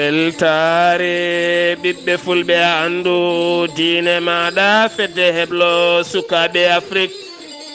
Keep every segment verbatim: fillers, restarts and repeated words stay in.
Weltaare ɓiɓɓe fulɓe, a anndu diine maaɗa, fedde heblo sukaaɓe Afrik.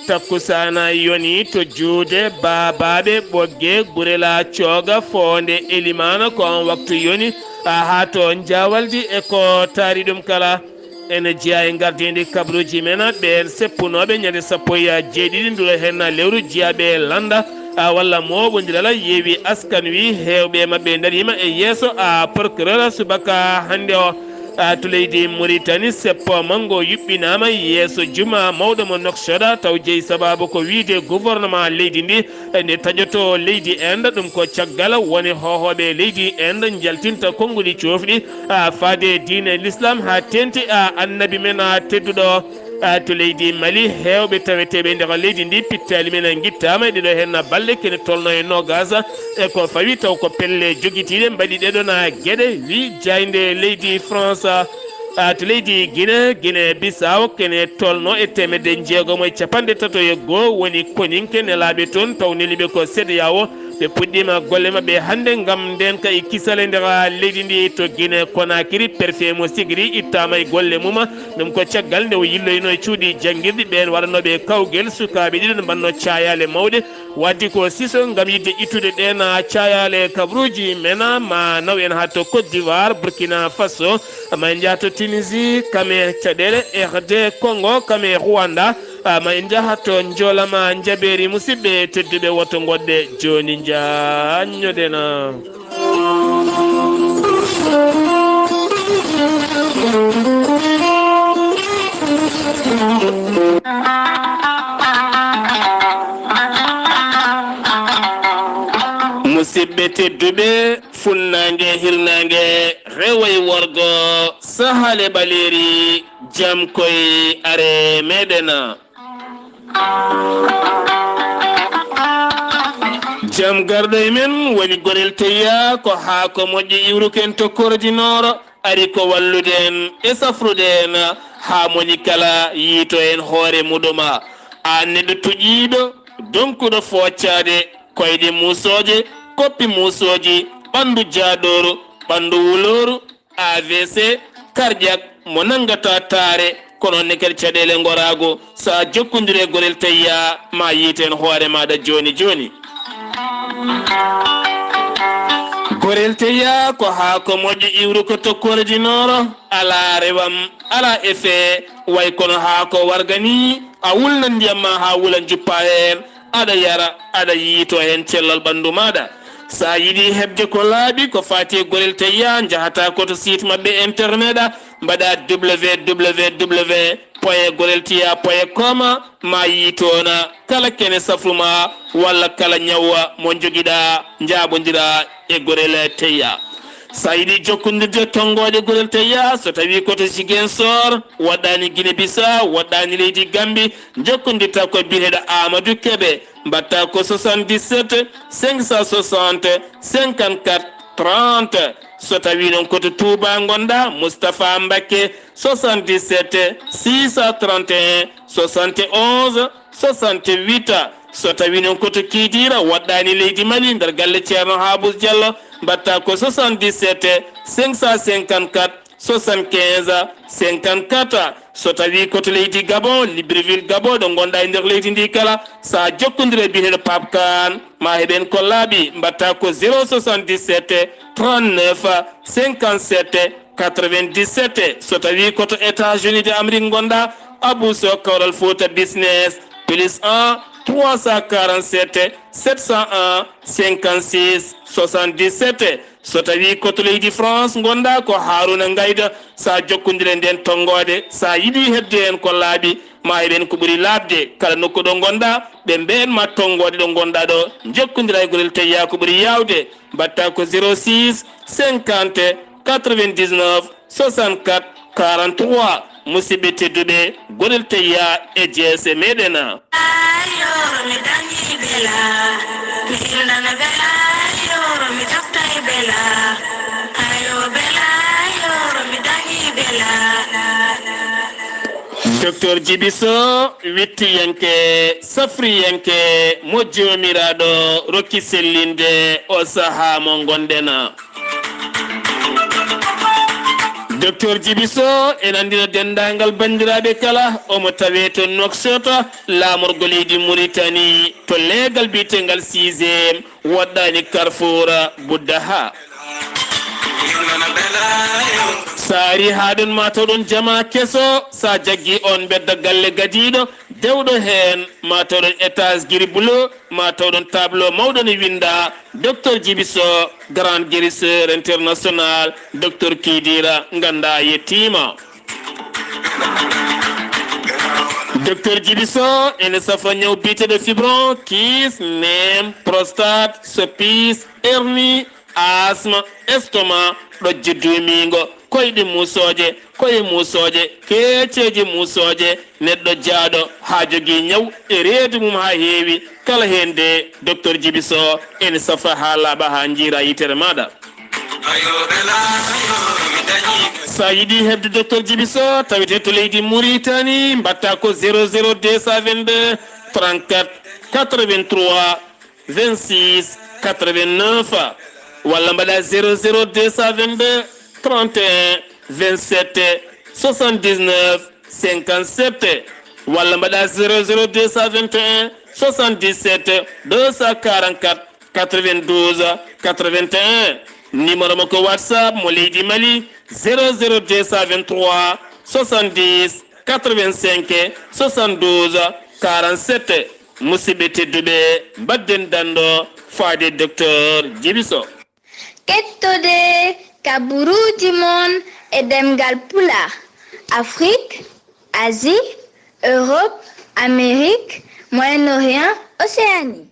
Takkusaana yoni to juude baabaaɓe Ɓogge, Gurela, Cooga, Foonde, Elimaana, ko on waktu yoni, a haa to Njaawaldi e ko taari ɗum kala. Ene jeyaa e ngardiindi kabaruuji men, ɓeen seppunooɓe ñande sappo e jeeɗiɗi nduro heen lewru, jiyaaɓe lannda, a, walla mooɓondiral yeewi askan wi, heewɓe maɓɓe ndariima e yeeso, a, procureur subaka hannde o, a, to leydi Mauritanie. Seppo manngo yuɓɓinaama yeeso juma mawɗo mo Nouakchott, taw jeyi sabaabu ko wiyde gouvernement leydi ndi, e nde taƴoto leydi Inde. Ɗum ko caggal woni hoohooɓe leydi Inde njaltinta konnguɗi coofɗi, a, faade diine L'islam, haa teeŋti, a, annabi men, a, tedduɗo, a, to leydi Mali. Heewɓe taweteeɓe nder leydi ndi, pittaali men ngittaama e ɗeɗo heen balɗe, kene tolno e noogaas e ko fawi, taw ko pelle jogitiiɗe mbaɗi ɗeɗo na geɗe, wi jaaynde leydi France. A, to leydi Guinée, Guinée Bissau, kene tolno e teemedde jeegom e capanɗe tato e goo woni koninke nelaaɓe toon, taw neliiɓe ko CEDEAO. Ɓe puɗɗiima golle maɓɓe hannde ngam ndeenka e kisal e nder leydi ndi. To Guinée Conakry, préfet mo Sigri ittaama e golle mum. Ɗum ko caggal nde o yilloyno e cuuɗi janngirɗi ɓeen waɗanooɓe kawgel sukaaɓe ɗiɗo mbanno caayaale mawɗe. Waddi ko siiso ngam yiɗde ittude ɗeen caayaale kabaruuji men, ma naw en haa to Côte d'Ivoire, Burkina Faso, ma en njaha to Tunisie, kam e caɗeele R D Congo, kam e Rwanda, ma en njaha to Njoolama Njabeeri. Musidɓe tedduɓe, woto ngoɗɗe jooni njaanñoden. Musidɓe tedduɓe, funnaange e hirnaange, rewo e worgo, sahaale ɓaleeri, jam koy are meɗen. Jam garɗo e men woni Gorel Teyya, ko haako moƴƴo iwruken to Korodi Nooro, ari ko wallude en e safrude en haa moni kala yiito heen hoore muɗum. Aan neɗɗo tuƴiiɗo, donkuɗo fooccaade, koyɗe muusooje, koppi muusooji, ɓanndu jaaɗooru, ɓanndu wulooru, A V C, cardiaque, mo nanngata taare, kono ne kadi caɗeele ngoraago. So a jokkondire e Gorel Teyya, ma yiiten hoore maaɗa jooni jooni. Gorel Teyya ko haako moƴƴo iwruko to Korodi Nooro, alaa rewam, alaa effet, way kono haako warga ni, a wulnan ndiyam ma haa wula, njuppa heen, aɗa yara, aɗa yiito heen cellal ɓanndu maaɗa. So a yiɗi heɓde ko laaɓi ko faati e Gorel Teyya, njahata ko to site maɓɓe internet, a mbaɗa W W W point gorel teyya point com, ma yiitoona kala kene safru ma walla kala ñaw mo njogiɗa, njaaɓondira e Gorel Teyya. So a yiɗi jokkondirde tonngooɗe Gorel Teyya, so tawii ko to Ziguinchor, waɗɗaani Guinée Bissau, waɗɗaani leydi Gambie, njokkondirta ko biyeteeɗo Amadou Kébé, mbaɗta ko soixante-dix-sept cinq cent soixante cinquante-quatre trente. So tawii noon ko to Touba ngonɗa, Moustapha Mbacké, soixante-dix-sept six cent trente et un soixante et onze soixante-huit. So tawii noon ko to Kidira, waɗɗaani leydi Mali, nder galle Ceerno Habous Diallo, mbaɗta ko soixante-dix-sept cinq cent cinquante-quatre soixante-quinze cinquante-quatre. So tawii ko to leydi Gabon, Libreville, Gabon, ɗo ngonɗa e nder leydi ndi kala, so a jokkondire e biyeteeɗo Pape Kane, ma heɓen ko laaɓi, mbaɗta ko zéro soixante-dix-sept trente-neuf cinquante-sept quatre-vingt-dix-sept. So tawii ko to États-Unis de Amérique ngonɗa, Abou Sow, Kawral Fouta Business, plus un trois cent quarante-sept sept cent un cinquante-six soixante-dix-sept. So tawii ko to leydi France ngonɗa, ko Harouna Ngaïda. So a jokkondire e nden tonngoode, so a yiɗi heɓde heen ko laaɓi, ma heɓen ko ɓuri laaɓde. Kala nokku ɗo ngonɗa, ɓe mbeen ma tonngoode ɗo ngonɗa ɗo, jokkondira e Gorel Teyya ko ɓuri yaawde. Mbaɗta ko zéro six cinquante quatre-vingt-dix-neuf soixante-quatre quarante-trois. Musidɓe tedduɓe, Gorel Teyya e jeese meɗen. Ayoro mi dañi bela, mi hildana bela, ayoro mi toftay bela, ayo bela, ayoro mi dañi bela. Docteur Djiby Sow, wittiyanke, safriyanke, mo Joomiraaɗo rokki sellinde o sahaa mo ngonɗen. Docteur Djibi Sow ene anndina denndaangal banndiraaɓe kala, omo tawee to Nouakchott, laamorgo leydi Mauritanie, to leegal biyeteengal sixième, woɗɗaani Carrefour Boudaha. So a arii haa ɗoon, ma taw ɗoon jamaa keso, so a jaggii oon mbedda galle gadiiɗo, dewɗo heen, ma taw ɗoon étage gris bleu, ma taw ɗoon tableau mawɗo ne winndaa, Docteur Djibi Sow, grand guérisseur international, Docteur Kidira, nganndaa yettiima. Docteur Djibi Sow ene safa ñaw biyeteeɗo fibron, kyste, neem, prostate, soppis, hernie, asma, estomac, ɗojjo duumiingo, koyɗe muusooje, koye muusooje, keeceeje muusooje, neɗɗo jaaɗo, haa jogii ñaw e reedu mum haa heewi, kala heen de, Docteur Djibi Sow ene safa haa laaɓa, haa njiira yitere maaɗa. So a yiɗi heɓde Docteur Djibi Sow, tawete to leydi Mauritanie, mbaɗta ko zéro zéro deux cent vingt-deux trente-quatre quatre-vingt-trois vingt-six quatre-vingt-neuf, walla mbaɗa zéro zéro deux cent vingt-deux trente et un vingt-sept soixante-dix-neuf cinquante-sept, walla mbaɗa zéro zéro deux cent vingt et un soixante-dix-sept deux cent quarante-quatre quatre-vingt-douze quatre-vingt-un. Numéro makko WhatsApp mo leydi Mali, zéro zéro deux cent vingt-trois soixante-dix quatre-vingt-cinq soixante-douze quarante-sept. Musidɓe tedduɓe, mbadden danndo faade Docteur Djibi Sow. Kettode kaburuuji mon e ɗemngal Pulaar, Afrik, Asie, Europe, Amérique, Moyen-Orient, Océanie.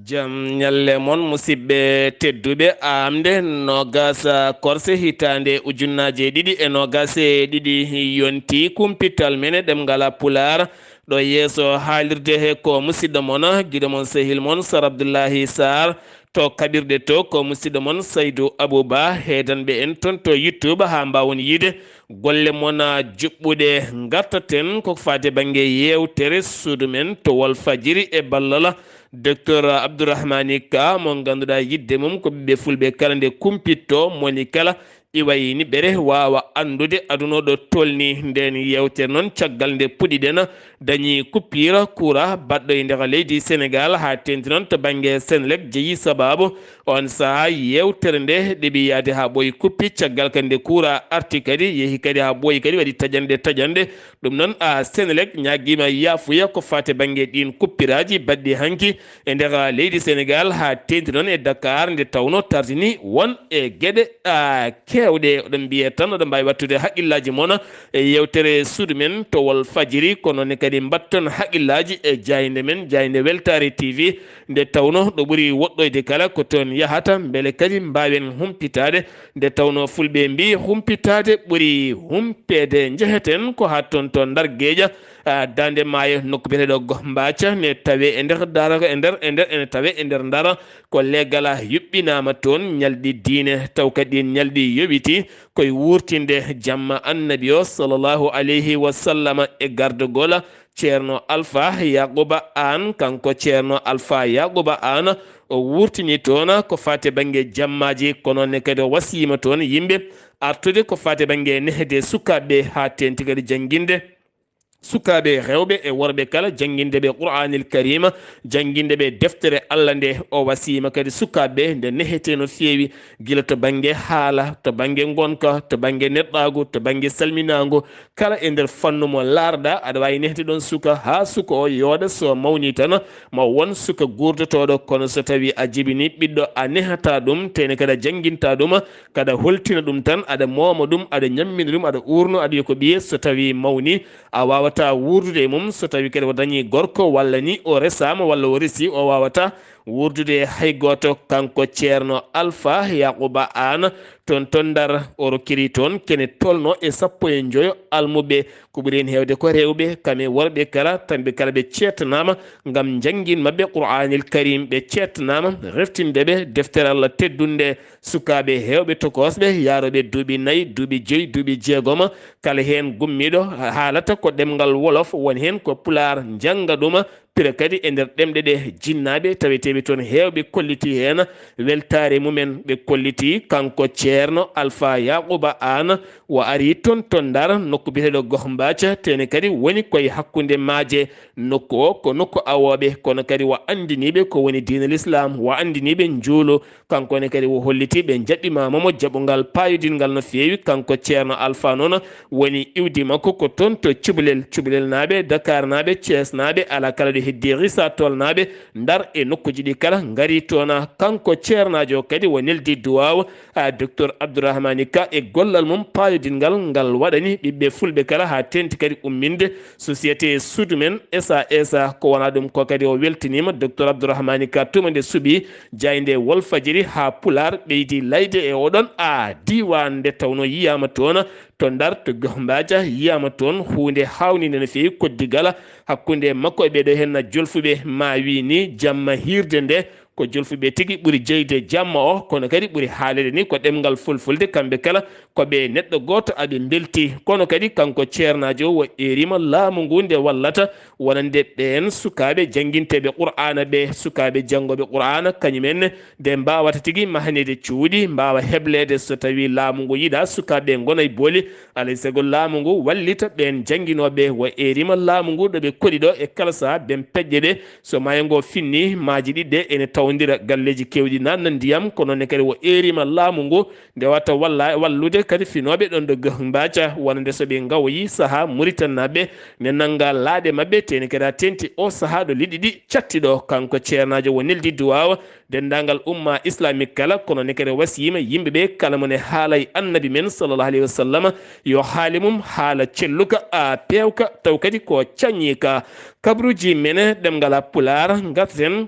Jam ñalle mon, musidɓe tedduɓe. Aamnde noogas korse hitaande ujunnaaje ɗiɗi e noogas e ɗiɗi yonti kumpital men e ɗemngal Pulaar. Ɗo yeeso haalirde he ko musidɗo mon, giɗo mon, sehil mon, Sar Abdullahi Sarr. To kaɓirɗe to, ko musidɗo mon Saydu Abou Ba, heedanɓe en toon to YouTube haa mbaawon yiide golle mon, a, juɓɓuɗe. Ngartaten ko faati bannge yeewtere suudu men to Walfadjiri e ballal Docteur Abdourahmani Ka, mo ngannduɗaa yiɗde mum ko ɓiɓɓe fulɓe kala nde kumpitto, moni kala iwayi niɓɓere waawa anndude aduna o ɗo tolni. Ndeen yeewtere noon, caggal nde puɗɗiɗen, dañi coupure courant baɗɗo e nder leydi Senegaal, haa teeŋti noon to bannge Senelec jeyi sabaabu. Oon sahaa yeewtere nde ɗeɓi yahde haa ɓooyi kuppi, caggal kadi nde courant arti kadi, yehi kadi haa ɓooyi kadi waɗi taƴanɗe taƴanɗe. Ɗum noon, a, Senelec ñaagiima yaafuya ko faati bannge ɗiin kuppiraaji baɗɗi hanki e nder leydi Senegaal, haa teeŋti noon e Dakar, nde tawnoo tardini won e geɗe, a, keewɗe. Oɗon mbiye tan oɗon mbaawi waɗtude haqqillaaji mon e yeewtere suudu men to Walfadjiri, kono ne kadi mbaɗton haqqillaaji e jaaynde men, jaaynde Weltaare T V, nde tawnoo ɗo ɓuri woɗɗoyde kala ko toon yahata, mbele kadi mbaawen humpitaade, nde tawnoo fulɓe mbii humpitaade ɓuri humpeede. Njeheten ko haa toon to Ndar Geeƴa, a, daande maayo, nokku biyeteeɗo Goh Mbaaca, ne tawee e nder Daara, e nder, e nder, ene tawee e nder Ndar. Ko leegal yuɓɓinaama toon, ñalɗi diine, taw kadi ɗiin ñalɗi yowitii ko e wuurtinde jamma Annabi o, sallallahu alayhi wa sallam, e gardagol Ceerno Alfa Yaquba Aan. Kanko Ceerno Alfa Yaquba Aan, o wuurtini toon ko faati bannge jammaaji, kono ne kadi o wasiyiima toon yimɓe artude ko faati bannge nehde sukaaɓe haa teeŋti kadi jannginde sukaaɓe rewɓe e worɓe kala, jannginde ɓe Qur'aanil Kariima, jannginde ɓe deftere Allah nde. O wasiyiima kadi sukaaɓe nde nehetee no feewi, gila to bannge haala, to bannge ngonka, to bannge neɗɗaagu, to bannge salminaangu, kala e nder fannu mo laarɗaa, aɗa waawi nehde ɗoon suka haa suka o yooɗa. So mawnii tan, ma won suka guurdotooɗo, kono so tawii a jibinii ɓiɗɗo, a nehataa ɗum, tee ne kadi a janngintaa ɗum, kadi a holtina ɗum tan, aɗa mooma ɗum, aɗa ñammina ɗum, aɗa uurno, aɗa wiya ko ɓiye, so tawii mawnii, a waawataa wuurdude e mum. So tawii kadi o dañii gorko walla ni o resaama walla o resii, o waawataa wuurdude e hay gooto. Kanko Ceerno Alfa Yaquba Aan, toon to Ndar, o rokkiri toon kene tolnoo e sappo e njoyo almuɓɓe, ko ɓuri heen heewde ko rewɓe, kam e worɓe kala, kamɓe kala ɓe ceetanaama ngam njanngin maɓɓe Qur'aanil Kariim, ɓe ceetanaama reftinde ɓe deftere Allah teddunde. Sukaaɓe heewɓe tokoosɓe yaarooɓe duuɓi nayi, duuɓi joyi, duuɓi jeegom, kala heen gummiiɗo haalata ko ɗemngal Wolof, won heen ko Pulaar njannga ɗum, pira kadi e nder ɗemɗe ɗe. Jinnaaɓe taweteeɓe toon heewɓe kollitii heen weltaare mumen. Ɓe kollitii kanko Ceerno Alfa Yaaquba Aan, o arii toon to Ndar, nokku biyeteeɗo Goh Mbaaca, teene kadi woni koye hakkunde maaje. Nokku o ko nokku awooɓe, kono kadi o anndiniiɓe ko woni diine Lislaam, o anndiniiɓe njuulu. Kanko ne kadi o hollitii ɓe njaɓɓiima mo jaɓungal paayodingal no feewi. Kanko Ceerno Alfa noon woni iwdi makko ko toon to Cubalel, Cubalelnaaɓe, Dakaarnaaɓe, Ceesnaaɓe, alaa kala ɗo heddii Risa Toolnaaɓe, Ndar e nokkuuji ɗi kala ngarii toon. Kanko ceernaajo kadi o neldi duwaaw a Docteur Abdourahmani Ka e gollal mum paayodingal ngal waɗani ɓiɓɓe fulɓe kala, haa teeŋti kadi umminde société suudu men S A S. Ko wonaa ɗum ko kadi o weltiniima Docteur Abdourahmani Ka tuma nde suɓii jaaynde Walfadjiri haa Pulaar ɓeydi layde e oɗon a diiwaan, nde tawnoo yiyaama toon to Ndar, to Goh Mbaaja, yiyaama toon huunde haawniinde no feewi koddigal hakkunde makko e ɓeeɗo heen jolfuɓe. Ma wii ni jamma hiirde nde ko jolfuɓe tigi ɓuri jeyde jamma o, kono kadi ɓuri haaleede ni ko ɗemngal fulfulde. Kamɓe kala ko ɓe neɗɗo gooto aɓe mbelti. Kono kadi kanko ceernaajo o eeriima laamu ngu nde wallata wonande ɓeen sukaaɓe jannginteeɓe Qur'aana ɓe, sukaaɓe janngooɓe Qur'aana, kañum en nde mbaawata tigi mahneede cuuɗi, mbaawa hebleede so tawii laamu ngu yiɗaa sukaaɓe ɓe ngona e booli. Alaa e sago laamu ngu wallita ɓeen jannginooɓe. O eeriima laamu ngu ɗo ɓe koɗi ɗo e kala sahaa ɓeen peƴƴe ɗe. So maayo ngo finnii, maaji ɗiɗi ɗe ene tawondira galleeji keewɗi naatna ndiyam, kono ne kadi o eeriima laamu ngu nde wata walla wallude kadi finooɓe ɗoon ɗo Goh Mbaaca, wonande so ɓe ngawoyii sahaa Muritanaaɓe ne nannga laaɗe maɓɓe, teeni kadi haa teeŋti o sahaa ɗo liɗɗi ɗi catti ɗo. Kanko ceernaajo o neldi duwaaw denndaangal umma islamique kala, kono ne kadi wasiyiima yimɓe ɓe kala mo ne haala e Annabi men sallallahu alayhi wa sallam, yo haali mum haala celluka, a peewka, taw kadi ko cañiika. Kabruuji men ɗemngal Pulaar ngarten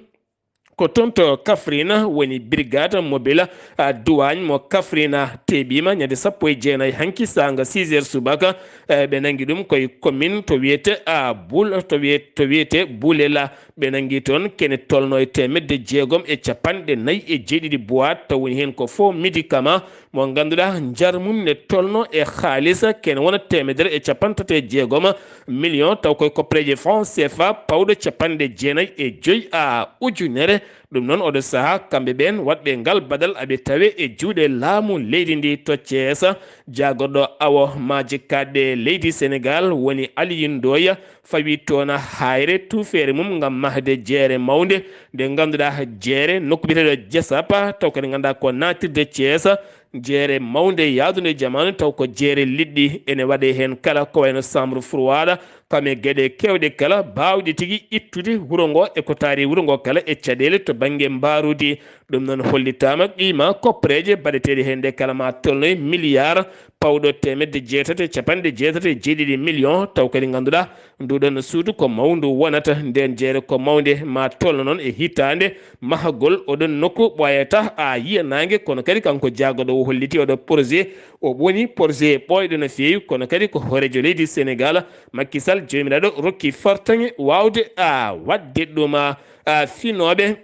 ko toon to Kafrine, woni brigade mobile a douane mo Kafrine teeɓiima ñande sappo e jeenayi hanki saanga six heures subaka. Eh, ɓe nanngi ɗum koye commune to wiyete a Bul, to wiye-, to wiyete Bulela. Ɓe nanngi toon kene tolno e teemedde jeegom e capanɗe nayi e jeeɗiɗi boîte, taw woni heen ko faux médicament mo ngannduɗaa njar mum ne tolno e haalis kene wona teemedere e capanɗe tati e jeegom million, taw koye koppareeje franc C F A pawɗo capanɗe jeenayi e joyi a ujunere. Ɗum noon, oɗo sahaa, kamɓe ɓeen waɗɓe ngal baɗal aɓe tawe e juuɗe laamu leydi ndi to Thiès. Jaagorɗo awo maaji kaaɗɗe leydi Sénégal woni Aliou Ndoye, fawi toon hayre tuufeere mum ngam mahde jeere mawnde nde ngannduɗaa jeere nokku biyeteeɗo Jasapa, taw kadi ngannduɗaa ko naatirde Thiès, jeere mawnde yahdunde jamaanu, taw ko jeere liɗɗi, ene waɗee heen kala ko wayno chambre froide, kam e geɗe keewɗe kala baawɗe tigi ittude wuro ngo e ko taari wuro ngo kala e caɗeele to bannge mbaarudi. Ɗum noon hollitaama qiima koppareeje baɗeteeɗe heen ɗe kala ma tolnoye milliard pawɗo teemedde jeetati e capanɗe jeetati e jeeɗiɗi million, taw kadi ngannduɗaa nduɗon suudu ko mawndu wonata, nden jeere ko mawnde ma tolno noon e hitaande mahagol oɗon nokku, ɓooyata a yiya naange. Kono kadi kanko jaagorɗo o holliti oɗo projet, o woni projet ɓooyɗo no feewi, kono kadi ko hooreejo leydi Sénégal Macky Sall joomiraaɗo rokki fartaŋŋe waawde a waɗde ɗum. A, a, finooɓe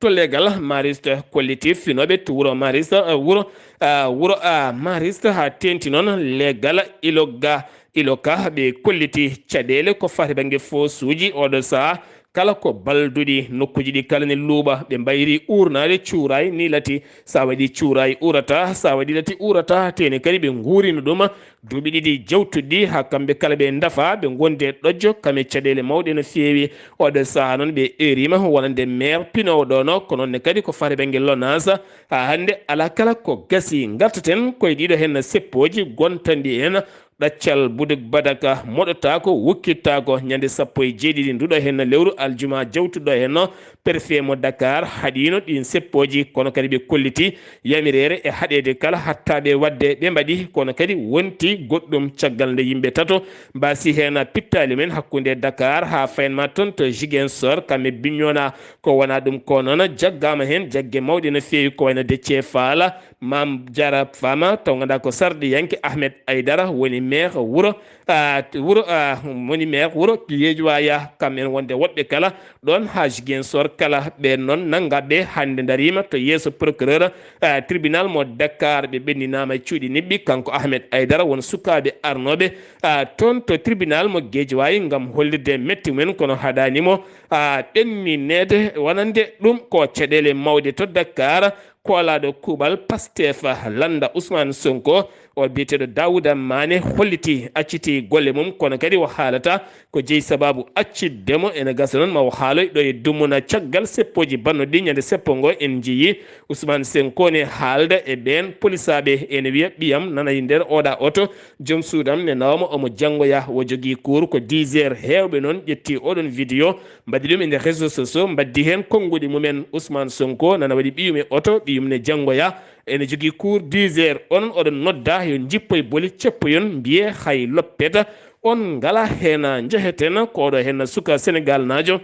to leegal Mariste, collectif finooɓe to wuro Mariste, a, wuro, a, wuro, a, Mariste, haa teeŋti noon leegal Iloga, Iloka, ɓe kolliti caɗeele ko fati bannge foosuuji oɗo sahaa, kala ko balduɗi, nokkuuji ɗi kala ne luuɓa, ɓe mbayri uurnaade cuuraay, ni lati, sa waɗi cuuraay uurata, sa waɗi lati uurata, teene kadi ɓe nguurino ɗum duuɓi ɗiɗi jawtuɗi, haa kamɓe kala ɓe ndafa, ɓe ngondi e ɗojjo, kam e caɗeele mawɗe no feewi. Oɗo sahaa noon ɓe eeriima wonande maire pinoowo ɗono, ko noon ne kadi ko fati bannge LONASE. Haa hannde alaa kala ko gasi. Ngartaten koye ɗiɗo heen seppooji gontanɗi heen. Ɗaccal Buduk Badaka moɗotaako, wukkittaako ñande sappo e jeeɗiɗi nduɗo heen lewru aljuma jawtuɗo heen. Préfet mo Dakar haɗiino ɗiin seppooji, kono kadi ɓe kolliti yamireere e haɗeede kala hattaaɓe waɗde ɓe mbaɗi, kono kadi wonti goɗɗum caggal nde yimɓe tato mbaasi heen pittaali men hakkunde Dakar haa fayanma toon to Ziguinchor, kam e Bignona. Ko wonaa ɗum ko noon, jaggaama heen jagge mawɗe no feewi, ko wayno Déthié Fall, Mame Diarra Fama, taw ngannduɗaa ko sarɗiyanke, Ahmed Aïdara woni maire wuro, ah, wuro, ah, woni maire wuro Guédiawaye, kamɓe wonde woɓɓe kala ɗon haa Ziguinchor kala, ɓe noon nanngaɓe hannde ndariima to yeeso procureur, ah, tribunal mo Dakar. Ɓe ɓenninaama e cuuɗi niɓɓi, kanko Ahmed Aidara, won sukaaɓe arnooɓe, ah, toon to tribunal mo Guédiawaye ngam hollirde metti mumen, kono haɗaani mo, ah, ɓennineede wonande ɗum ko caɗeele mawɗe to Dakar. Koolaaɗo kuuɓal Pastef lannda Ousmane Sonko, o biyeteeɗo Daouda Mané, holliti acciti golle mum, kono kadi o haalata ko jeyi sabaabu accidde mo. Ene gasa noon ma o haaloy ɗo e dummuna caggal seppooji bannoɗi ñande seppo ngo. En njiyi Ousmane Sonko ne haalda e ɓeen polisaaɓe, ene wiya, "Ɓiyam nana e nder oɗa oto, joom suudam ne nawama omo janngoya, o jogii cours ko dix heures." Heewɓe noon ƴetti oɗon vidéo, mbaɗi ɗum e nder réseaux sociaux, mbaddi heen konnguɗi mumen. Ousmane Sonko nana waɗi ɓiyum e oto, ɓiyum ne janngoya, ene jogii cours dix heures. Onon oɗon nodda, yo njippoy boli, ceppoyon, mbiye hay loppeta. On ngala heen, njeheten ko oɗo heen suka Senegal naajo.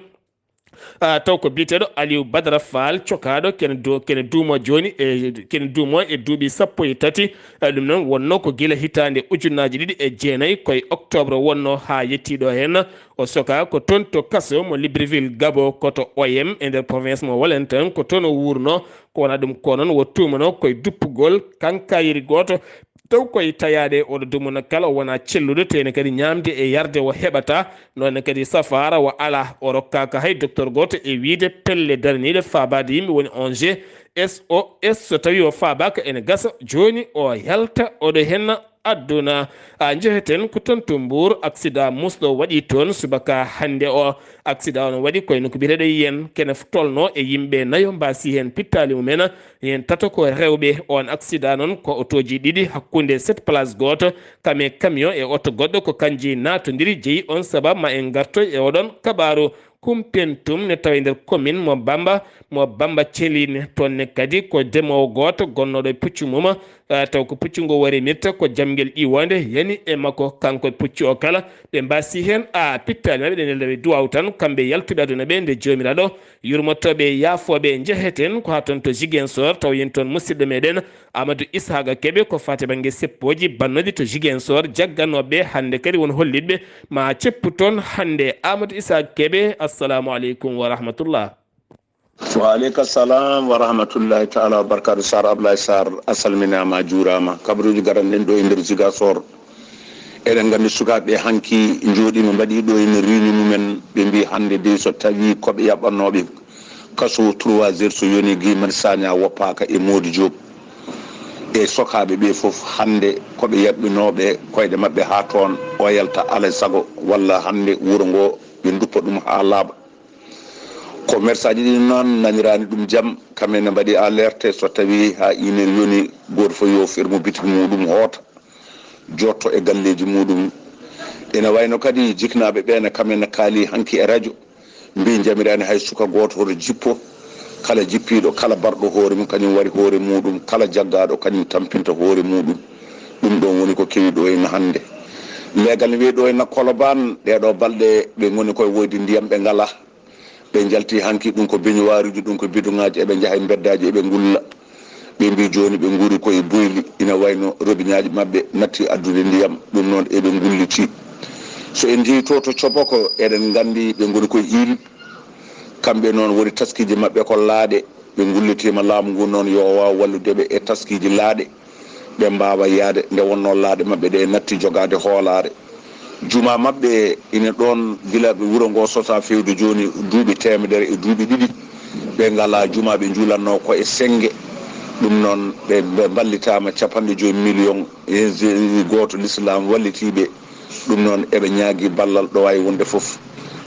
Ah, taw ko biyeteeɗo Aliou Badara Fall, cokaaɗo kene du-, kene duumo jooni e, kene duumo e duuɓi sappo e tati. Eh, ɗum noon wonno ko gila hitaande ujunnaaji ɗiɗi e jeenayi, koye octobre wonno haa yettiiɗo heen. O soka ko toon to kaso mo Libreville Gabo, ko to O M e nder province mo Walentin, ko toon o wuurno. Ko wona ɗum ko noon o tuumano koye duppugol kankayiri gooto, taw koye tayaade oɗo dumuna kala o wona celluɗo, tene kadi ñaamde e yarde o heɓata, noon kadi safaara o ala, o rokkaaka hay docteur gooto e wiyde pelle daraniiɗe faabaade yimɓe woni O N G S O S. So tawi o faabaaka ene gasa jooni o yalta oɗo henna aduna. A, njeheten ko toon to Mbour, accident musɗo waɗi toon subaka hannde o. Accident on waɗi koyno ko biyeteeɗo yen kene tolno e yimɓe nayo mbasi heen pittaali mumen, heen tato ko rewɓe. On accident noon ko otooji ɗiɗi hakkunde sept place gooto, kam e camion e oto goɗɗo ko kanji naatondiri jeyi. On sabab ma en ngartoy e oɗon kabaaru. Kumpentum ne tawa e nder commune mo Bamba, mo Bamba Celine. Toon ne kadi ko demoowo gooto gonnooɗo e puccu mum, ah, taw ko puccu ngo o remirta ko jamngel ƴiwonde yani e makko, kanko e puccu o kala. Ɓe mbasi heen, ah, pittaali maɓɓe ɗe nelda ɓe duwaw tan, kamɓe yaltuɓe aduna ɓe nde Joomiraaɗo yurmotooɓe e yaafooɓe. Njeheten ko haa toon to Ziguinchor, taw yen toon musidɗo meɗen Amadou Ishaqa Kebe ko faati bannge seppooji bannoɗi to Ziguinchor, jagganooɓe hannde kadi won hollitɓe ma ceppu toon hannde. Amadou Ishaqa Kebe, assalamu aleykum wa rahmatullah. Wa aleyka salam wa rahmatullahi taala wa barakatu. Sar Ablaye Sar, a salminaama, a juuraama. Kabaruuji garanɗen ɗo e nder Ziguinchor. Eɗen nganndi sukaaɓe hanki njooɗiima, mbaɗi ɗo e nder riini mumen. Ɓe mbii hannde dey so tawii ko ɓe yaɓɓannooɓe kaso trois heures so yoni, Guy Marius Sagna woppaaka e Mody Diop. E sokaaɓe ɓe fof hannde ko ɓe yaɓɓinooɓe koyɗe maɓɓe haa toon, o yalta alay sago, walla hannde wuro ngo ɓe nduppa ɗum haa laaɓa. Commerçant ji ɗin noon naniraani ɗum jam, kamɓe ne mbaɗi alerte, so tawii haa ine yoni, gooto fof yo fermu bitik muɗum hoota, jotto e galleeji muɗum. Ina wayno kadi jiknaaɓe ɓe ne, kamɓe ne kaali hanki e radio, mbi njamiraani hay suka gooto hoto jippo, kala jippiiɗo, kala barɗo hoore mum, kañum wari hoore muɗum, kala jaggaaɗo, kañum tampinta hoore muɗum. Ɗum ɗon woni ko kewi ɗo ina hannde. Leegal ne wiyi ɗo ina Kolobaan, ɗee ɗoo balɗe ɓe ngoni koye woyde ndiyam ɓe ngalaa. Ɓe njalti hanki, ɗum ko beñuwaaruuji, ɗum ko bidoŋaaji, eɓe njaha e mbeddaaji, eɓe ngulla. Ɓe mbii jooni ɓe nguuri koye boyli, ina wayno robiñaaji maɓɓe natti addude ndiyam, ɗum noon eɓe ngulliti. So en njehii to, to Coboko, eɗen nganndi ɓe ngoni koye il. Kamɓe noon woni taskiiji maɓɓe ko laaɗe, ɓe ngullitiima, laamu ngu noon yo o waaw wallude ɓe e taskiiji laaɗe. Ɓe mbaawa yahde, nde wonnoo laaɗe maɓɓe ɗe natti jogaade hoolaare. Juma maɓɓe ina ɗoon gila ɓe wuro ngo sosaa fewde jooni duuɓi teemedere e duuɓi ɗiɗi. Ɓe ngalaa juma, ɓe njulatnoo ko e sennge. Ɗum noon ɓe, ɓe mballitaama capanɗe joyi miliyoŋ e gooto, Lislaam wallitiiɓe. Ɗum noon eɓe ñaagii ballal ɗo waawi wonde fof.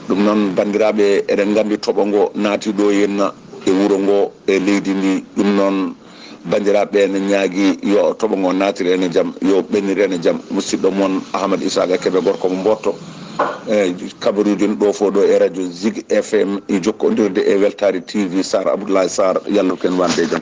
Ɗum noon banndiraaɓe, eɗen nganndi toɓo ngo naati ɗo henna e wuro ngo e leydi ndi. Ɗum noon banndiraaɓe ɓe ne ñaagii yo toɓo ngo naatir en e jam, yo ɓennir en e jam. Musidɗo mon Ahmad Isaaqa Kebe, gorko mo Mbootto, e kabaruuji ɗo fof ɗo e radio Zig F M, e jokkondirde e Weltaare T V, Sar Abdoulaye Sar, yallo ken wonde e jam.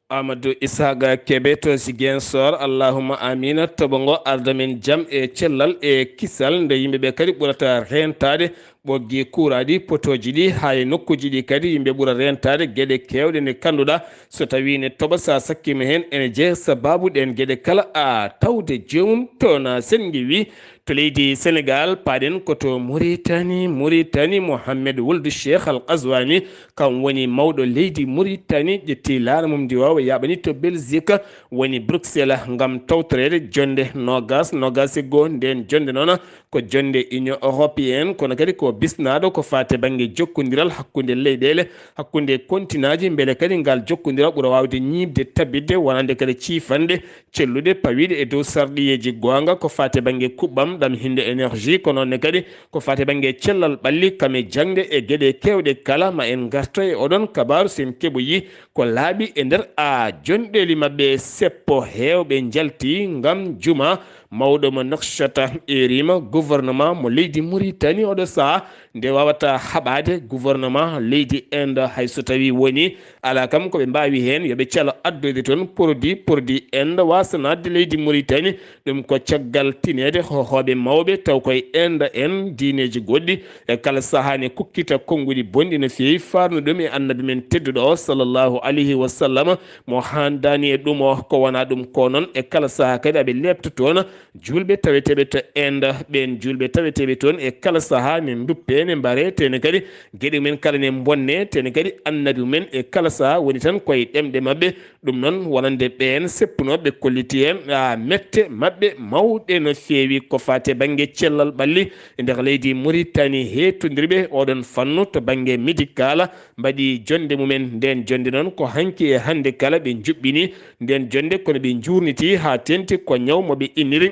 Amadou Isaaqa Kebe to Ziguinchor, allahumma amina. Toɓo ngo arda men jam e cellal e kisal, nde yimɓe ɓe kadi ɓurata reentaade. ɓoggi kuuraaɗi, potooji ɗi, haa e nokkuuji ɗi kadi yimɓe ɓura reentaade geɗe keewɗe nde kannduɗaa so tawii ne toɓa, so a sakkiima heen, ene jeya sabaabu ɗeen geɗe kala, a tawde joomum. To na senngi wi to leydi Senegaal, paaɗen ko to Muritani. Muritani, Mohamed Wuldu Cheikh Al Qaswani, kam woni mawɗo leydi Muritani, ƴetti laana mum ndi waawa yaaɓani to Belgique, woni Bruxelles, ngam tawtoreede jonnde noogaas, noogaas e goo. Ndeen jonnde noon ko jonnde Union Européenne, kono kadi ko bisnaaɗo ko faati e bannge jokkondiral hakkunde leyɗeele, hakkunde kontinaaji, mbele kadi ngal jokkondiral ɓura waawde ñiiɓde, tabitde, wonande kadi ciifanɗe celluɗe pawiiɗe e dow sarɗiyeeji goonga ko faati e bannge kuɓɓam ɗam hinnde énergie, ko noon ne kadi ko faati e bannge cellal ɓalli, kam e jaŋde e geɗe keewɗe kala. Ma en ngarto e oɗon kabaaru, so en keɓoyi ko laaɓi e nder a jonɗeeli maɓɓe seppo heewɓe njalti ngam juma mawɗo mo Nouakchott, erima gouvernement mo leydi Muritani oɗo saha nde wawata haɓade gouvernement leydi Inde, hay so tawi woni ala kam ko ɓe mbawi hen, yo ɓe calo addoyde toon produit, produit Inde wasa nadde leydi Muritani. Ɗum ko caggal tineede hohooɓe mawɓe taw koye Inde en diineeji goɗɗi e kala sahaa ne kukkita konnguɗi bonɗi no feewi, faarno ɗum e Annabi men tedduɗo o, sallallahu alayhi wa sallam, mo haandaani e ɗum o. Ko wonaa ɗum ko noon, e kala sahaa kadi aɓe leepta toon juulɓe taweteeɓe to Inde. Ɓeen juulɓe taweteeɓe toon e kala sahaa ne nduppee, ne mbaree, tene kadi geɗe mumen kala ne mbonnee, tene kadi Annabi mumen e kala sahaa woni tan koye ɗemɗe maɓɓe. Ɗum noon, wonande ɓeen seppunooɓe, ɓe kolliti heen, a, mette maɓɓe mawɗe no feewi ko faati e bannge cellal ɓalli e nder leydi Muritani. Heetondirɓe oɗon fannu to bannge médical mbaɗi jonnde mumen. Ndeen jonnde noon ko hanki e hannde kala ɓe njuɓɓini ndeen jonnde, kono ɓe njuurniti haa teeŋti ko ñaw mo ɓe inniri,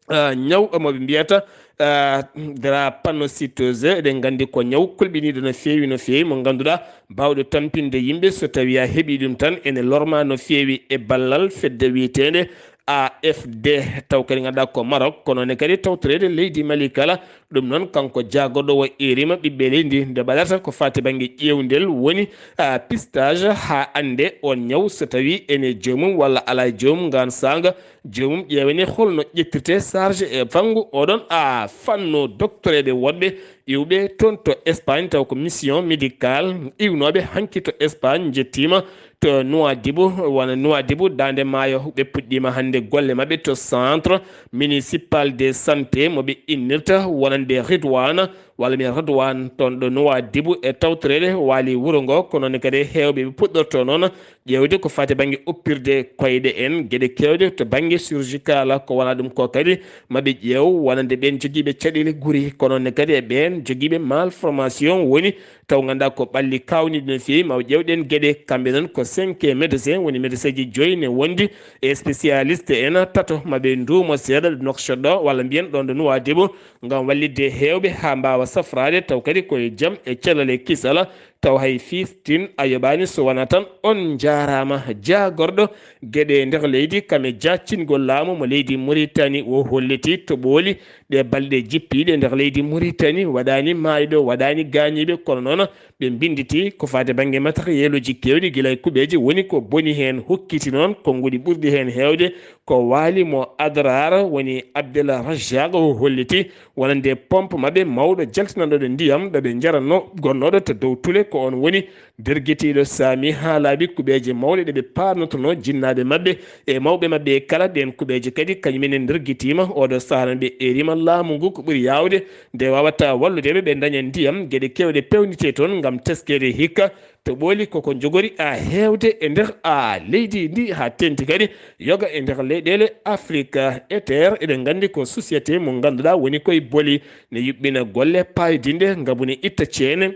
ah, ñaw mo ɓe mbiyata, ah, drépanocytose. Eɗen nganndi ko ñaw kulɓiniiɗo no feewi, no feewi, mo ngannduɗaa baawɗo tampinde yimɓe, so tawii a heɓii ɗum tan, ene lorma no feewi e ballal fedde wiyeteende A F D, taw kadi ngannduɗaa ko Maroc, kono ne kadi tawtoreede leydi Mali kala. Ɗum noon, kanko jaagorɗo o erima ɓiɓɓe leydi, nde ɓaɗata ko faati bannge ƴeewndel woni, ah, pistage, haa annde on ñaw so tawii ene joomum walla alaa e joomum, ngaan saanga joomum ƴeewene holno ƴettirte charge e fanngu oɗon, a, fannu. Doktoreeɓe woɗɓe iwɓe toon to Espagne, taw ko mission médicale, iwnooɓe hanki to Espagne, njettiima to Nouadhibou, wona Nouadhibou, daande maayo. Ɓe puɗɗiima hannde golle maɓɓe to centre municipal de santé mo ɓe innirta wonande Ridwana, walla mbiyen Radwan, toon ɗo Nouadhibou e tawtoreede waali wuro ngo. Kono ne kadi heewɓe ɓe puɗɗorto noon ƴeewde ko faati bannge oppirde koyɗe en, geɗe keewɗe to bannge chirurgical, ko wonaa ɗum ko kadi maɓe ƴeew wonande ɓeen jogiiɓe caɗeele guri, kono ne kadi e ɓeen jogiiɓe malformation woni taw ngannduɗaa ko ɓalli kaawniiɗi no feewi. Ma ƴeewɗen geɗe, kamɓe noon ko cinq médecin, woni médecin ji joyi ne wondi e spécialiste en tato, maɓe nduumo seeɗa ɗo Nouakchott ɗo, walla mbiyen ɗoon ɗo Nouadhibou, ngam wallitde heewɓe haa mbaawa safraade, taw kadi koye jam e cellal e kisal, taw hay fiistin a yoɓaani so wonaa tan on njaaraama. Jaagorɗo geɗe nder leydi kam e jaactingol laamu mo leydi Muritani o holliti to ɓooli ɗe balɗe jippiiɗe nder leydi Muritani waɗaani maayɓe, waɗaani gaañiiɓe, kono noon ɓe mbinnditi ko faati bannge matériel uji keewɗi, gila e kuɓeeji woni ko boni heen, hokkiti noon konnguɗi ɓurɗi heen heewde ko waali mo Adrar, woni Abdel Rajak, o holliti wonande pompe maɓɓe mawɗo jaltinanɗo ɓe ndiyam ɗo ɓe njaranno, gonnooɗo to dow tule, ko on woni dergitiiɗo saami haa laaɓi kuɓeeje mawɗe ɗe ɓe paarnotonoo jinnaaɓe maɓɓe e mawɓe maɓɓe e kala. Ɗeen kuɓeeje kadi kañum en dergitiima. Oɗo sahaa noon ɓe erima laamu ngu ko ɓuri yaawde nde wawata wallude ɓe, ɓe ndaña ndiyam, geɗe keewɗe peewnitee toon ngam teskeede hikka to ɓooli koko njogori a heewde e nder a leydi ndi, haa teeŋti kadi yoga e nder leyɗeele Afrique. Eter, eɗen nganndi ko société mo ngannduɗaa woni koye boli, ne yuɓɓina golle paydinɗe, ngabu ne itta ceene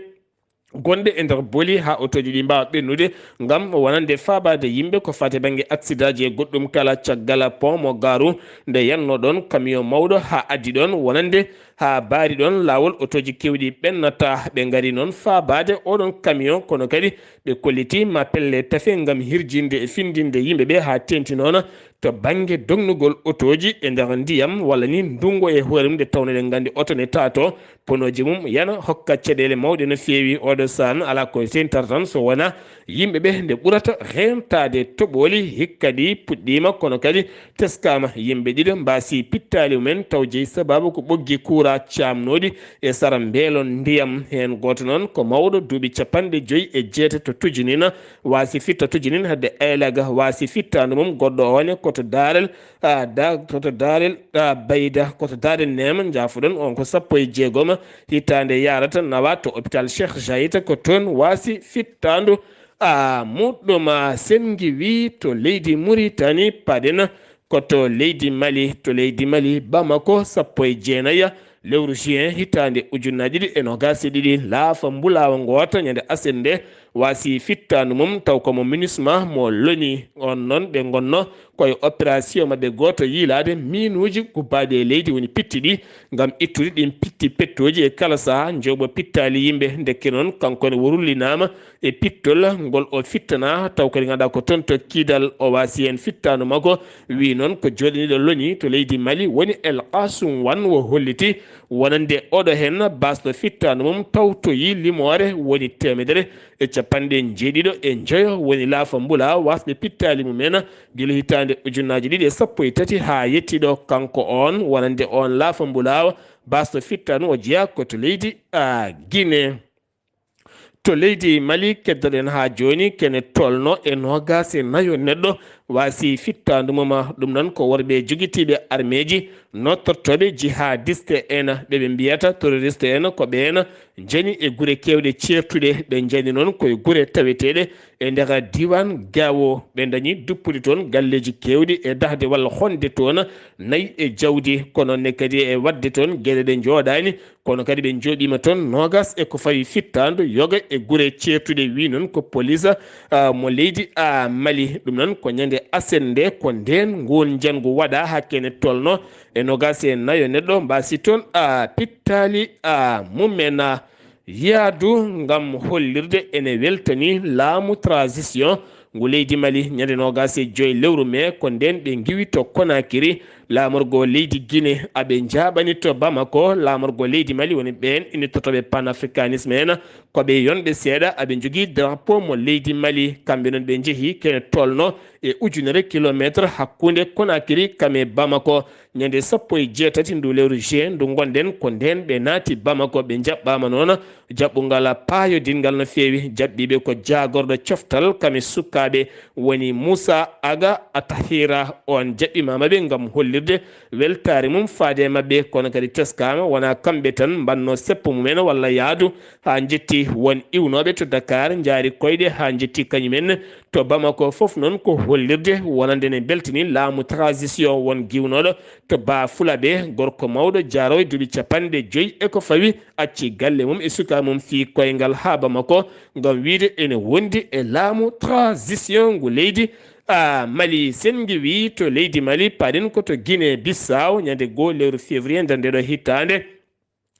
gonɗe e nder boli haa otooji ɗi mbaawa ɓennude ngam wonande faabaade yimɓe ko faati bannge aksidaaji e goɗɗum kala. Caggal pont mo Gaaru nde yannoo ɗoon camion mawɗo haa addi ɗoon wonande haa baari ɗoon laawol, otooji keewɗi ɓennata. Ɓe ngari noon faabaade oɗon camion, kono kadi ɓe kolliti ma pelle tafe ngam hirjinde e findinde yimɓe ɓe haa teeŋti noon to bannge dognugol otooji e nder ndiyam, walla ni ndunngu e hoore mum, nde tawnoo eɗen nganndi oto ne taato, ponooji mum yana hokka caɗeele mawɗe no feewi. Oɗo saan alaa ko seentar tan so wonaa yimɓe ɓe nde ɓurata reentaade toɓooli, hikka ɗi puɗɗiima, kono kadi teskaama yimɓe ɗiɗo mbaasi pittaali mumen, taw jeyi sabaabu ko ɓoggi kuuraa caamnooɗi e sara mbeelon ndiyam. Heen gooto noon ko mawɗo duuɓi capanɗe joyi e jeetati to Tujinin, waasi fitta Tujinin hadde aylaga, waasi fittaandu mum. Goɗɗo o ne ko to Daarel, a, da, ko to Daarel, a, Bayda, ko to Daarel Neema, njaafuɗon, on ko sappo e jeegom hitaande yaarata, nawa to hôpital Cheikh Zayed, ko toon waasi fittaandu, a, muɗɗum. A, Senngi wi to leydi Muritani, paɗen ko to leydi Mali, to leydi Mali, Bamako, sappo e jeenayi lewru juin hitaande ujunnaaji ɗiɗi e noogaas e ɗiɗi, laafa mbulaawa ngoota ñande aset nde, waasi fittaandu mum, taw ko mo MINUSMA mo loni on noon ɓe ngonno koye opération maɓɓe gooto yiilaade miinuuji gubbaaɗi e leydi, woni pitti ɗi, ngam ittude ɗin pitti pettooji e kala sahaa, njooɓo pittaali yimɓe. Ndekke noon, kanko ne o rullinaama e pittol ngol o fittana, taw kadi ngannduɗaa ko toon to Kidal o waasi heen fittaandu makko. Wi noon ko jooɗaniiɗo loni to leydi Mali woni El Qasum Wan, o holliti wonande oɗo heen baasɗo fittaandu mum tawtoyi limoore woni teemedere e capanɗe njeeɗiɗo e njoyo woni laafa mbula waasɓe pittaali mumen gila hitaande ujunnaaji ɗiɗi e sappo e tati haa yettiɗo. Kanko on wonande on laafa mbula baasɗo fittaandu o jeyaa ko to leydi, a, Guinée. To leydi Mali, keddoɗen haa jooni, kene tolno e noogaas e nayo neɗɗo waasi fittaandu mum. Ɗum noon ko worɓe jogitiiɓe armeeji, nottortooɓe jihadiste en, ɓe ɓe mbiyata terroriste en, ko ɓeen njani e gure keewɗe ceertuɗe. Ɓe njani noon ko e gure taweteeɗe e nder diiwaan Gaawo. Ɓe ndañi duppude toon galleeji keewɗi e dahde walla honde toon nayi e jawdi, kono ne kadi e waɗde toon geɗe ɗe njooɗaani. Kono kadi ɓe njooɗiima toon noogaas e ko fawi fittaandu yoga e gure ceertuɗe, wi noon ko police, a, mo leydi, a, Mali. Ɗum noon ko ñande aset nde ko ndeen nguun njanngu waɗa hakkene tolno e noogaas e nayo neɗɗo mbaasi toon, a, pittaali, a, mumen, a, yaadu ngam hollirde ene weltani laamu transition ngu leydi Mali ñande noogaas e joy lewru mee. Ko ndeen ɓe ngiwi to Konakiri laamorgo leydi Guinée, aɓe njaaɓani to Bamako laamorgo leydi Mali, woni ɓeen inittotooɓe panafricanisme en, ko ɓe yonɓe seeɗa, aɓe njogii drapeau mo leydi Mali. Kamɓe noon ɓe njehi kene tolno e ujunere kilometre hakkunde Konakiri kam e Bamako. Ñande sappo e jeetati ndu lewru juin ndu ngonɗen, ko ndeen ɓe naati Bamako, ɓe njaɓɓaama noon jaɓɓungal paayodinngal no feewi. Jaɓɓiiɓe ko jaagorɗo coftal kam e sukaaɓe woni Moussa Aga Atahira. On jaɓɓimaama ɓe ngam hollirde weltaare mum faade e maɓɓe, kono kadi teskaama wonaa kamɓe tan mbanno seppo mumen walla yaadu haa njetti won iwnooɓe to Dakar, njaari koyɗe haa njetti kañumen to Bamako. Fof noon ko hollirde wonande ne beltini laamu transition won giwnooɗo to Bafulabe, gorko mawɗo jaaroowo duuɓi capanɗe joyi e ko fawi, acci galle mum e sukaaɓe mum fii koyngal haa Bamako ngam wiyde ene wondi e laamu transition ngu leydi, a, Mali. Senngi wi to leydi Mali, paɗen ko to Guinée Bissau ñande goo lewru février nder ndeɗo hitaande.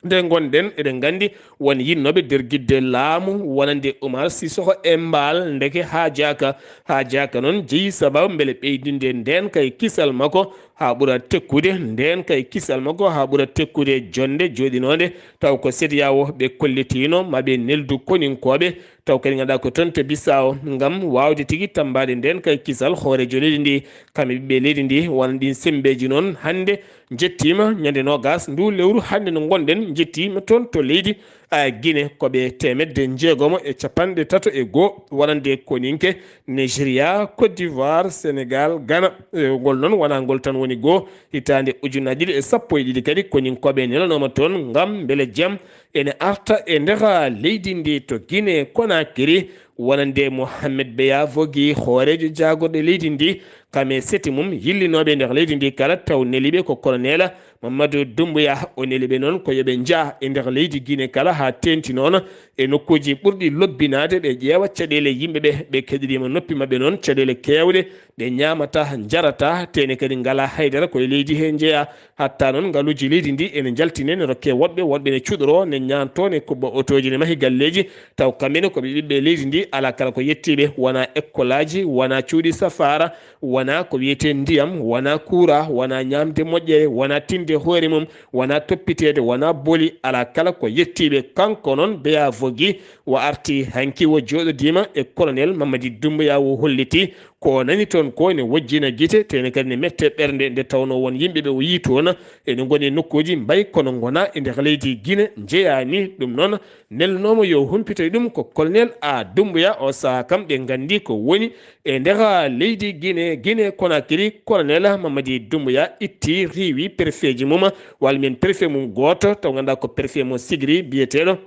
Nde ngonɗen, eɗen nganndi won yinnooɓe dergidde laamu wonande Umar Sissoco Embaló, ndeke haajaaka. Haajaaka noon jeyi sababu mbele ɓeydinde ndeenka e kisal makko haa ɓura tekkude, ndeenka e kisal makko haa ɓura tekkude jonnde jooɗinoonde, taw ko CEDEAO ɓe kollitiino ma ɓe neldu koninkooɓe, taw kadi ngannduɗaa ko toon to Bissau ngam waawde tigi tammbaade ndeenka e kisal hooreejo leydi ndi. Kamɓe ɓiɓɓe leydi ndi, won ɗin semmbeeji noon hannde njettiima ñande noogaas ndu lewru hannde no ngonɗen, njettiima toon to leydi, a, Guinée, ko ɓe teemedde njeegomo e capanɗe tato e goo wonande koninke Nigeria, Côte d'Ivoire, Sénégal, Ghana. E, ngol noon wonaa ngol tan woni goo. Hitaande ujunnaaji ɗiɗi e sappo e ɗiɗi kadi koninkooɓe nelanooma toon ngam mbele jam ene arta e nder leydi ndi to Guinée Conakry, wonande Mohamed Beya Vogi, hooreejo jaagorɗe leydi ndi, kam e seti mum yillinooɓe nder leydi ndi kala, taw neliiɓe ko colonel Mamadou Doumbouya, o neli ɓe noon ko yo ɓe njah e nder leydi Guinée kala haa teeŋti noon e nokkuuji ɓurɗi lobbinaade, ɓe ƴeewa caɗeele yimɓe ɓe, ɓe keɗiriima noppi maɓɓe noon, caɗeele keewɗe ɗe ñaamata, njarata, tee ne kadi ngalaa haydara ko e leydi he njeyaa. Hatta noon ngaluuji leydi ndi ene njaltine, ne rokke woɗɓe, woɗɓe ne cuɗoroo, ne ñaantoo, ne kuɓɓa otooji, ne mahi galleeji, taw kamɓe ne ko ɓe ɓiɓɓe leydi ndi, alaa kala ko yettii ɓe, wonaa ekkolaaji, wonaa cuuɗi safaara, wonaa ko wiyetee ndiyam, wonaa kuuraa, wonaa ñaamde moƴƴere, wonaa tinde hoore mum, wonaa toppiteede, wonaa boli, alaa kala ko yettii ɓe. Kanko noon, Beya Vogi, o arti hanki, o jooɗodiima e Colonel Mamadi Doumbouya, o holliti ko o nani toon ko ne wojjina gite, tee ne kadi ne mette ɓernde, nde tawnoo won yimɓe ɓe o yii toon ene ngoni e nokkuuji mbayi kono ngonaa e nder leydi Guinée njeyaani. Ɗum noon, nelnoomo yo humpitoy ɗum ko Colonel A Doumbouya, o sahaa kam ɓe nganndi ko woni e nder leydi Guinée, Guinée Conakry. Colonel Mamadi Doumbouya itti, riiwi préfetji mum, walla mbiyen préfet mum gooto, taw ngannduɗaa ko préfet mo Sigri biyeteeɗo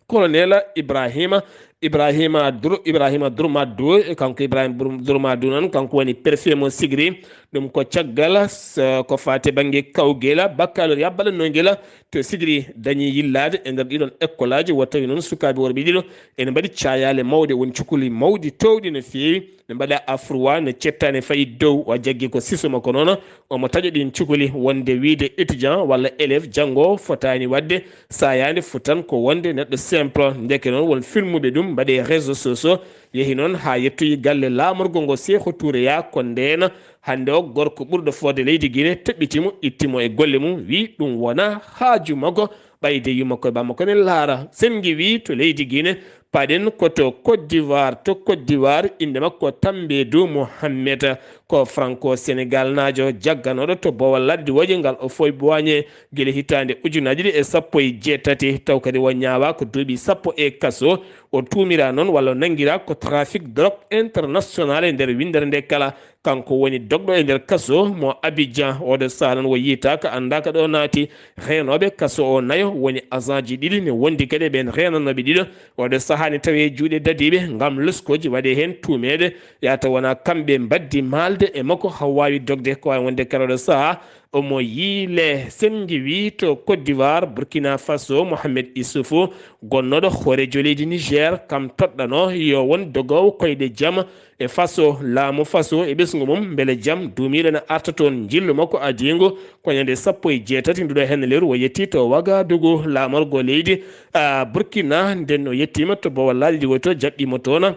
Colonel Ibrahima, Ibrahima Dr-, Ibrahima Drouma deux, e kanko Ibrahima Br-, Drouma deux noon, kanko woni préfet mo Sigri. Ɗum ko caggal s-, ko faati bannge kawgel, baccalauréat baɗannoo ngel to Sigri dañi yillaade e nder ɗiɗon ekkolaaji, o tawi noon sukaaɓe worɓe ɗiɗo ene mbaɗi caayaale mawɗe, woni cukuli mawɗi toowɗi no feewi, ne mbaɗa afruwa, ne cettaani fayi dow, o jaggi ko siso makko noon, omo taƴa ɗin cukuli wonde wiide étudiant walla élève janngoowo fotaani waɗde saayaande, fotan ko wonde neɗɗo simple. Ndeke noon won filmuɓe ɗum mbaɗe réseaux sociaux, yehi noon haa yettoyi galle laamorgo ngo Seeku Tuure ya, ko ndeen hannde o gorko ɓurɗo fotde leydi Guinée toɓɓiti mo, itti mo e golle mum, wi ɗum wonaa haaju makko, ɓayde yumma koye bamma ko ne laara. Senngi wi to leydi Guinée, paɗen ko to Côte d'Ivoire. To Côte d'Ivoire, innde makko Tambédou Mohamed, ko franco-sénégalnaajo jagganooɗo to boowal ladde wooji ngal o foy boiñe gila hitaande ujunaaji ɗiɗi e sappo e jeetati, taw kadi o ñaawaa ko duuɓi sappo e kaso. O tuumiraa noon walla o nanngiraa ko trafic drogue international e nder winndere nde kala. Kanko woni dogɗo e nder kaso mo Abidjan. Oɗo sahaa noon o yiytaaka, anndaaka ɗo naati. Reenooɓe kaso o nayo woni agent ji ɗiɗi, ne wondi kadi e ɓeen reenanooɓe ɗiɗo. Oɗo sahaa ne tawee juuɗe dadiiɓe ngam loskooji waɗee heen tuumeede. Yaata wonaa kamɓe mbaddi maalde e makko haa waawi dogde. Ko waawi wonde kala oɗo sahaa omo yiile. Senngi wi to Côte d'Ivoire, Burkina Faso, Mohamed Issoufou, gonnooɗo hooreejo leydi Niger, kam toɗɗanoo yo won dogoowo koyɗe jam e Faso, laamu Faso e ɓesngu mum, mbele jam duumiiɗo ne arta toon. Njillu makko adiingu ko ñande sappo e jeetati nduɗo heen lewru, o yetti to Wagadugu, laamorgo leydi, a, Burkina. Nden o yettiima to boowal laaɗe ɗi woto, jaɓɓiimo toon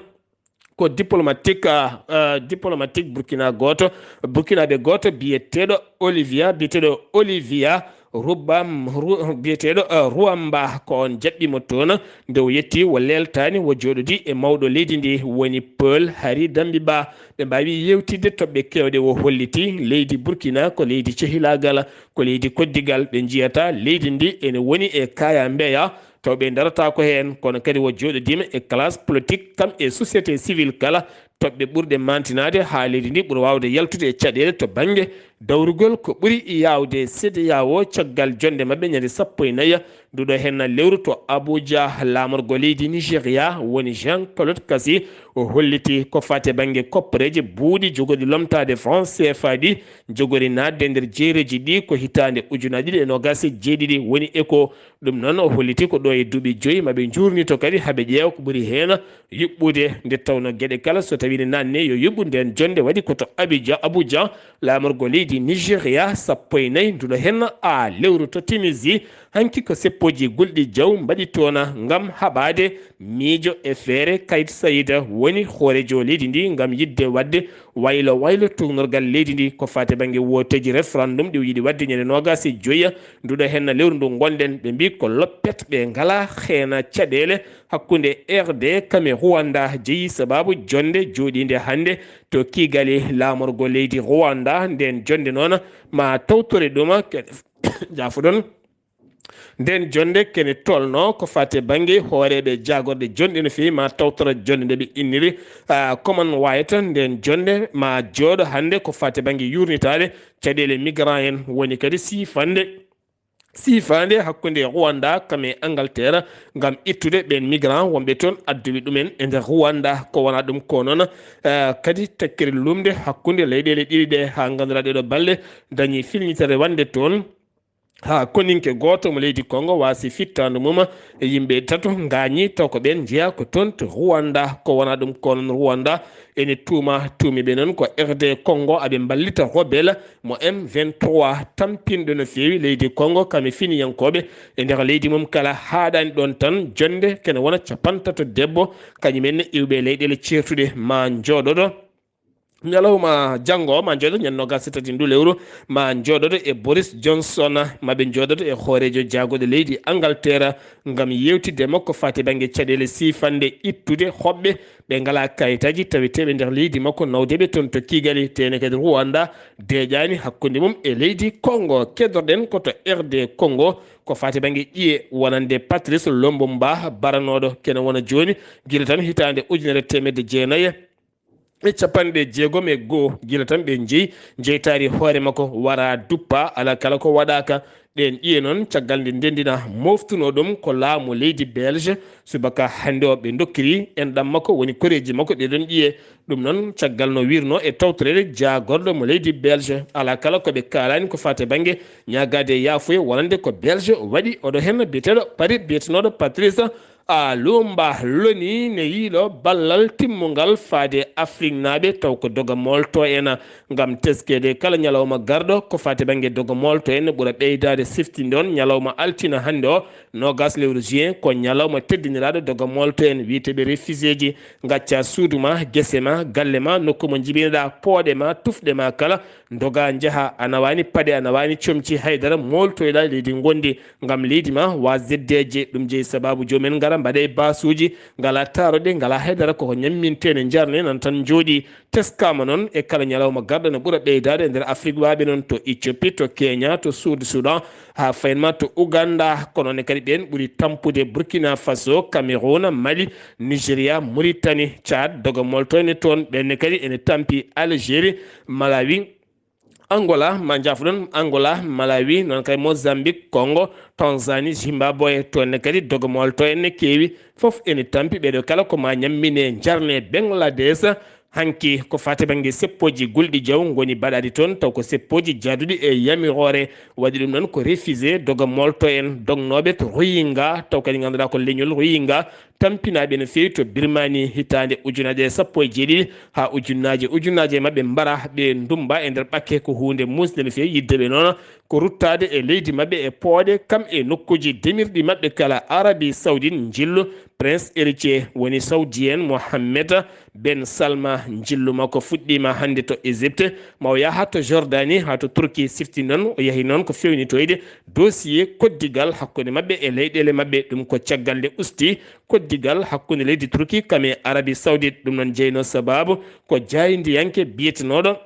ko diplomatique, a, a, diplomatique Burkina gooto, Burkinaaɓe gooto biyeteeɗo Olivia, biyeteeɗo Olivia Rubam, Ru-, biyeteeɗo, a, Ruwamba, ko on jaɓɓiimo toon. Nde o yetti, o leeltaani, o jooɗodi e mawɗo leydi ndi, woni Paul Hari Dambiba. Ɓe mbaawi yeewtidde toɓɓe keewɗe. O holliti leydi Burkina ko leydi cehilaagal, ko leydi koddigal. Ɓe njiyata leydi ndi ene woni e kaya mbeya, taw ɓe ndarata ko heen. Kono kadi o jooɗodiima e classe politique, kam e société civile kala, toɓɓe ɓurɗe maantinaade haa leydi ndi ɓura waawde yaltude e caɗeele to bannge dawrugol ko ɓuri yaawde. CEDEAO, caggal jonnde maɓɓe ñande sappo e nayi nduɗo heen lewru to Abuja, laamorgo leydi Nigeria woni Jean Claude Kassi, o holliti ko faati e bannge koppareeje buuɗi jogorɗi lomtaade franc C F A ɗi, jogori naatde e nder jeereeji ɗi ko hitaande ujunaaji ɗiɗi e noogaas e jeeɗiɗi. Woni e ko ɗum noon, o holliti ko ɗo e duuɓi joyi maɓe njuurnito kadi haɓe ƴeewa ko ɓuri heen yuɓɓude, nde tawnoo geɗe kala so tawii ne naatne yo yuɓɓu. Ndeen jonnde waɗi ko to Abidjan, Abuja, laamorgo leydi Nigeria, sappo e nayi nduɗo heen a lewru to Tunisie. Hanki ko seppooji gulɗi jaw mbaɗi toon ngam haɓaade miijo e feere. Kayit Saïed woni hooreejo leydi ndi ngam yiɗde waɗde waylo waylo tuugnorgal leydi ndi ko faati bannge wooteeji référendum ɗi o yiɗi waɗde ñande noogaas e joyi nduɗo heen lewru ndu ngonɗen. Ɓe mbii ko loppet, ɓe ngalaa heena caɗeele hakkunde R D kam e Rwanda jeyi sabaabu jonnde jooɗiinde hannde to Kigali, laamorgo leydi Rwanda. Ndeen jonnde noon ma tawtore ɗum ke-, jaafuɗon. Ndeen jonnde kene tolno ko faati e bannge hooreeɓe jaagorɗe jonɗe no feewi, ma tawtoro jonnde nde ɓe inniri, a, Commonwealth. Ndeen jonnde ma jooɗo hannde ko faati e bannge yuurnitaade caɗeele migrant en, woni kadi siifande, siifaande hakkunde Rwanda kam e Angleterre ngam ittude ɓeen migrant wonɓe toon, adduɓe ɗumen e nder Rwanda. Ko wonaa ɗum ko noon, a, kadi takkere luumde hakkunde leyɗeele ɗiɗi ɗe, haa ngannduɗaa ɗeeɗo balɗe dañi filñitere wonde toon. Haa koninke gooto mo leydi Kongo waasi fittaandu mum e yimɓe tato ngaañi, taw ko ɓeen njeyaa ko toon to Rwanda. Ko wonaa ɗum, ko noon Rwanda ene tuuma tuumiiɓe noon ko R D Kongo, aɓe mballita rebelle mo M vingt-trois, tampinɗo no feewi leydi Kongo, kam e finiyankooɓe e nder leydi mum kala. Haaɗaani ɗoon tan, jonnde kene wona capantato debbo, kañum en iwɓe leyɗeele ceertuɗe, ma njooɗoɗo ñalawma janngo, ma njooɗo ñande noogaas e tati ndu lewru, ma njooɗoɗo e Boris Johnson, ma ɓe njooɗoɗo e hooreejo jaagooɗo leydi Angleterre ngam yeewtidde makko fati bannge caɗeele siifannde ittude hoɓɓe ɓe ngalaa kayitaaji taweteeɓe nder leydi makko, nawde ɓe toon to Kigali. Teene kadi Rwanda deeƴaani hakkunde mum e leydi Kongo. Keddorɗen ko to R D Kongo, ko fati bannge ƴiye wonande Patrice Lumumba, baranooɗo kene wona jooni, gila tan hitaande ujunere teemedde jeenayi e capanɗe jeegom e goo, gila tan ɓe njeyi, njeytaari hoore makko wara duppa, alaa kala ko waɗaaka. Ɗeen ƴiye noon, caggal nde ndenndina moftunoo ɗum ko laamu leydi Belge, subaka hannde o ɓe ndokkiri enɗam makko, woni koreeji makko, ɗee ɗoon ƴiye. Ɗum noon, caggal no wirnoo e tawtoreede jaagorɗo mo leydi Belge, alaa kala ko ɓe kaalaani ko faati e bannge ñaagaade yaafuya wonande ko Belge waɗi. Oɗo heen biyeteeɗo Paris, biyetenooɗo Patrice a Lumba loni ne yiilo ballal timmungal faade Afriknaaɓe, taw ko doga moolto en, ngam teskeede kala ñalawma garɗo ko faati bannge doga moolto en, ɓura ɓeydaade siftinde on ñalawma altine hannde o, noogas lewru juin, ko ñalawma teddiniraaɗo doga moolto en, wiyeteeɓe refugeeji, ngacca suudu ma, gese ma, galle ma, nokku mo njibinoɗaa pooɗe ma, tufɗe ma kala, ndoga njaha, a nawaani paɗe, a nawaani comci, haydara mooltoyɗaa leydi ngondi, ngam leydi ma waasde deeƴde. Ɗum jeyi sabaabu joomum en ngara mbaɗa e baasuuji, ngalaa taaroɗe, ngalaa haydara, koko ñamminten e njarne nan tan njooɗi. Teskaama noon e kala ñalawma garɗo no ɓura ɓeydaade e nder Afrik, waaɓe noon to Éthiopie, to Kenya, to Sud Soudan, haa fayin ma to Uganda. Kono ne kadi ɓeen ɓuri tampude Burkina Faso, Cameroun, Mali, Nigeria, Mauritanie, Tchad, doga moolto ene toon. Ɓeen ne kadi ene tampi Algérie, Malawi, Angola, ma njaafo ɗon, Angola, Malawi, noon kadi Mozambique, Congo, Tanzanie, Zimbabwe, toon ne kadi doga moolto en ne keewi. Fof ene tampi, ɓeeɗo kala ko ma ñammine, njarne. Bangladesh, hanki ko faati bannge seppooji gulɗi jaw ngoni baɗaɗi toon, taw ko seppooji jaaduɗi e yamiroore. Waɗi ɗum noon ko refusé doga moolto en dognooɓe to Rohingya, taw kadi ngannduɗaa ko leñol Rohingya, tampinaaɓe no feewi to Birmanie hitaande ujunaaje sappo e jeeɗiɗi haa ujunnaaje, ujunnaaje maɓɓe mbara, ɓe ndummba e nder ɓakke. Ko huunde muusnde no feewi yidde ɓe noon ko ruttaade e leydi maɓɓe e pooɗe, kam e nokkuuji demirɗi maɓɓe kala. Arabie Saoudite njillu Prince Héritier woni Saoudien Mohammed ben Salma, njillu makko fuɗɗiima hannde to Égypte, ma o yaha to Jordanie, haa to Turquie. Sifti noon, o yahi noon ko feewnitoyde dossier koddigal hakkunde maɓɓe e leyɗeele maɓɓe. Ɗum ko caggal nde usti koddigal hakkunde leydi Turquie kam e Arabie Saoudite. Ɗum noon jeynoo sabaabu ko jaayndiyanke biyetenooɗo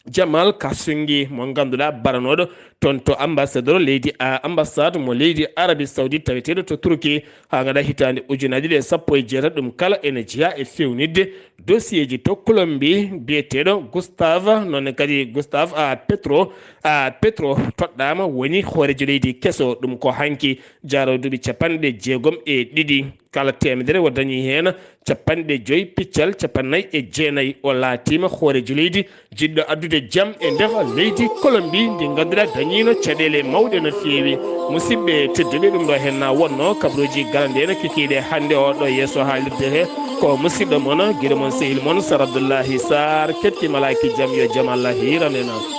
Jamal Khashoggi, mo ngannduɗaa baranooɗo toon to ambassadeur leydi, a, ambassade mo leydi Arabie Saoudite taweteeɗo to Turquie, haa ngada hitaande ujunaaje ɗiɗi e sappo e jeetati. Ɗum kala ene jeyaa e feewnitde dossier ji to Colombie. Biyeteeɗo Gustave, noon ne kadi Gustave a Petro, a Petro toɗɗaama, woni hooreejo leydi keso. Ɗum ko hanki, jaaroo duuɓi capanɗe jeegom e ɗiɗi. Kala teemedere o dañi heen capanɗe joy piccal capannay e jeenay. O laatiima hooreejo leydi jiɗɗo addude jam e nder leydi Colombie, ndi ngannduɗaa dañiino caɗeele mawɗe no feewi. Musidɓe tedduɓe, ɗum ɗo heen na wonno kabaruuji galanɗe ene kikiiɗe hannde o ɗo yeeso haalirde he. Ko musidɗo mon, giɗo mon, sehil mon, Sar Abdullahi Sarr, keɓti malaaki jam, yo jam Allah hiiran en.